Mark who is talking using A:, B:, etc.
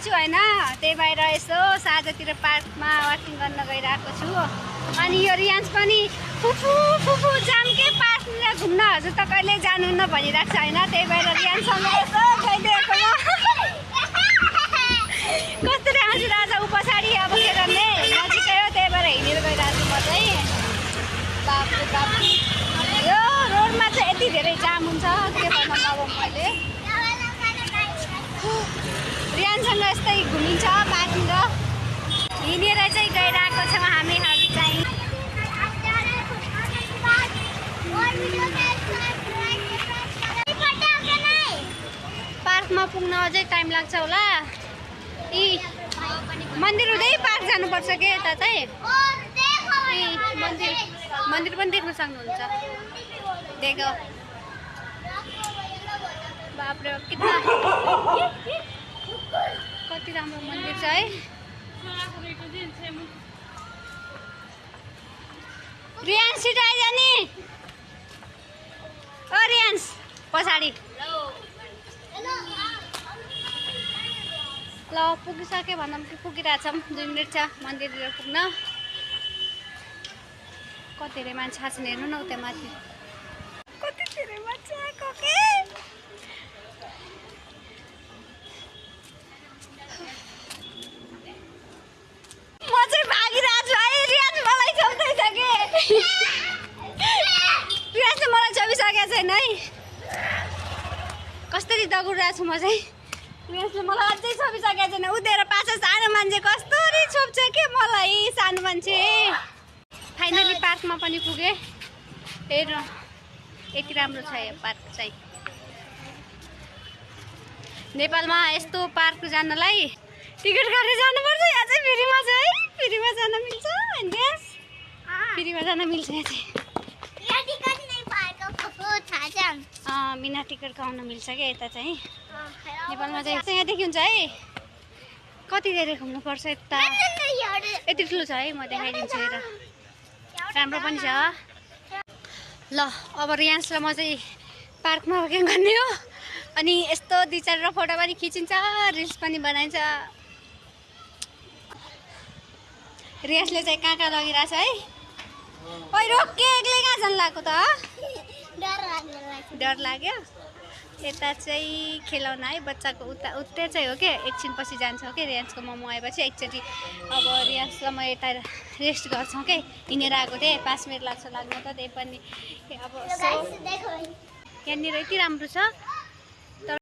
A: छु हैन, त्यही भएर यसो साँझतिर पार्कमा वाकिङ गर्न गइरहेको छु। अनि यो रियान्स पनि फुफु फुफु जाम के पार्कतिर घुम्न हजुर त कहिले जानुहुन्न भनिरहेको छ हैन, त्यही भएर रियान्ससँग यसो गइदिएको म। कसरी आउँछु आज ऊ पछाडि अब के गर्ने नजिकै हो, त्यही भएर हिँडेर गइरहेको छु म चाहिँ। बाप रे बाप, यो रोडमा चाहिँ यति धेरै जाम हुन्छ के भन्नु अब मैले। रियानसँग यस्तै घुमिन्छ पार्किङ हिँडेर चाहिँ गइरहेको छौँ हामीहरू चाहिँ। पार्कमा पुग्न अझै टाइम लाग्छ होला। मन्दिर हुँदै पार्क जानुपर्छ के यता चाहिँ। मन्दिर पनि देख्न सक्नुहुन्छ। देखो बाप्रे कितना कति राम्रो मन्दिर छ है। रियान्स छिटो आइज नि। ओ रियान्स पछाडि ल पुगिसक्यो भनौँ कि पुगिरहेछौँ। 2 मिनट छ मन्दिरतिर पुग्न। कति धेरै मान्छे आछन् हेर्नु न उता माथि, कति धेरै मान्छे आएको के। म चाहिँ भागिरहेको छु है, रियाज मलाई चौदैछ के। रियाजले मलाई चबिसकेको छैन है, कसरी दगुरिरहेको छु म चाहिँ। रियाजले मलाई अझै छोपिसकेको छैन। उदेर पाछा सानो मान्छे कस्तरी छोप्छ के मलाई, सानो मान्छे। फाइनली पार्कमा पनि पुगे। हेर्नु यति राम्रो छ यो पार्क चाहिँ। नेपालमा यस्तो पार्क जानलाई टिकट काटेर जानुपर्छ। यहाँ चाहिँ फ्रीमा छ है, फ्रीमा जान मिल्छ। फ्रीमा जान मिल्छ यहाँ चाहिँ। बिना टिकटको आउन मिल्छ क्या यता चाहिँ। नेपालमा चाहिँ यहाँदेखि हुन्छ है। कति धेरै घुम्नुपर्छ यता, यति ठुलो छ है। म देखाइदिन्छु हेर, राम्रो पनि छ। ल अब रियान्सलाई म चाहिँ पार्कमा वाकिङ गर्ने हो। अनि यस्तो 2-4 फोटो पनि खिचिन्छ, रिल्स पनि बनाइन्छ। रियान्सले चाहिँ कहाँ लगिरहेछ है। ओइ रोक के, एक्लै कहाँ जान लाग्यो त। डर लाग्यो। यता चाहिँ खेलाउन है बच्चाको उतै चाहिँ हो कि। एकछिन पछि जान्छ कि रियान्सको मोमो आएपछि एकचोटि। अब रियान्सलाई म यता रेस्ट गर्छौँ कि। हिँडेर आएको थिएँ, 5 मिनट लाग्छ लाग्नु त। त्यही पनि अब यहाँनिर यति राम्रो छ।